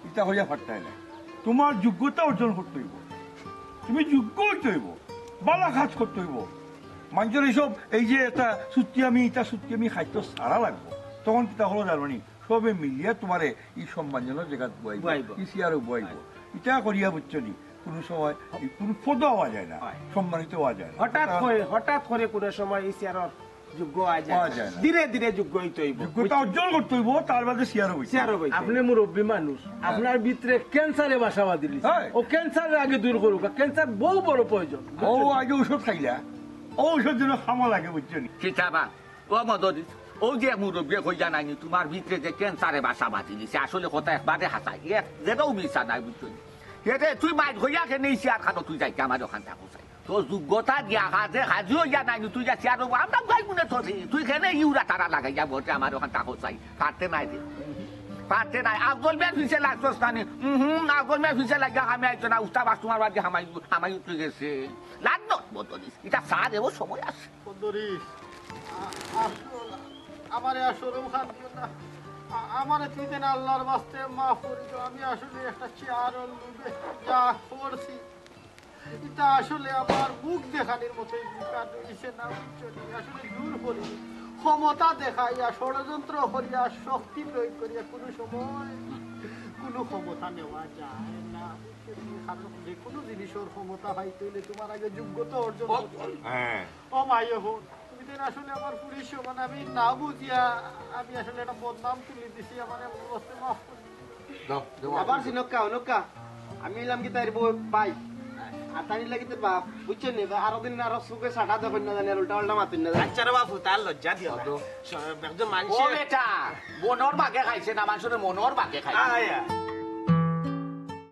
ইতা কইয়া পারতায় না। তুমার যোগ্যতা অর্জন করতে অইবো, তুমি যোগ্য অইতে অইবো, বালা কাজ করতে অইবো। মানষর এইসব, এই যে একটা চুক্তি আমি, ইতা চুক্তি আমি খাইতো সারা লাগবো, তখন কিতা করো জানো নি? সবে মিলিয়া তুমারে ই সম্মানজনক জাগাত বওয়াইবো, বওয়াইবো। ই চেয়ারো বওয়াইবো। ইতা করিয়া বুঝছো নি? কোনো সময় এই কোনো পদ হওয়া যায় না, হয়। সম্মানিত হওয়া যায় না। হঠাৎ করে, হঠাৎ করে কোনো সময় এই চেয়ারর যোগ্য হওয়া যায় হওয়া না। যায় না। ধীরে ধীরে যোগ্য হইতে হইব। যোগ্যতা অর্জন করতে হইব, তার বাদে চেয়ারও বইতে চেয়ারও বইতে। আপনি মুরব্বী মানুষ, আপনার ভিতরে ক্যান্সারে বাসা বাঁধিলিছে। হ্যাঁ। ও ক্যান্সারের আগে দূর করুক, ক্যান্সার বহু বড় প্রয়োজন। ও আগে ঔষধ খাইলা, ও ঔষধ যেন খাওয়া লাগে, বুঝছো নি? কিতাবা, ও মদরিস, ও যে মুরব্বী কইয়া নাইনি, তোমার ভিতরে যে ক্যান্সারে বাসা বাঁধিলিছে, আসলে কথা একবারে হাসাই, এক যেটাও মিছা নাই, বুঝছো নি? এতে তুই মাইর কইয়া কেনে এই চেয়ার খানো তুই যাইতে আমার ওখান থাকো চাই। তোর যোগ্যতা দিয়া কাজে হাজি হইয়া নাইনি, তুই যা চেয়ার হবো, আমরা যাই মনে তোর, তুই কেনে ইউরা তারা লাগাইয়া বলতে আমার ওখান থাকো চাই, পারতে নাই রে। পারতে নাই, আফজল মিয়ার পিছে লাগছস নানি? হুম, আফজল মিয়ার পিছে লাগিয়া আমি আইতো না, উস্তাদ বাস তোমার বাদে হামাই, হামাই উঠে গেছে। লাগ না, মদরিস, এটা সার এও সময় আছে। সুন্দরী, আ-, আসল, আমারে আর শরম খান দিও না। আ-, আমারে তুই যেন আল্লাহর বাস্তে মাফ করি দিও। আমি আসলে একটা চেয়ারর লোভে যা করছি, এটা আসলে আমার মুখ দেখানির মতোই কাজ হইছে না, বুঝছো নি? আসলে জোর করি, ক্ষমতা দেখাইয়া, ষড়যন্ত্র করিয়া, শক্তি প্রয়োগ করিয়া কোনো সময় কোনো ক্ষমতা নেওয়া যায় না, বুঝছো নি? কারণ যে কোনো জিনিসর ক্ষমতা পাইতে হইলে তোমার আগে যোগ্যতা অর্জন করতে হবে। হ্যাঁ। ও মাইয়া হো, তুমি তো আসলে আমার পুলিশ সমান, আমি না বুঝিয়া আমি আসলে একটা বদনাম তুলি দিছি, আমার এমন অবস্থা মাফ করে দিও। দাও, দাও। আবার সিনক্কা, অনক্কা। আমি এলাম কি তাইর বউ ভাই? আর তাই লাগি তোর বাপ, বুঝছো নি? আরো দিন আরো সুখে সাটা দেখুন না জানি, আর উল্টা উল্টা মাতুন না জানি। আচ্ছা রে বাপু, তার লজ্জা দিও না। একজন ও মানুষের বেটা, বনর বাঘে খাইছে না, মানুষের মনর বাঘে খাইছে। আয়া।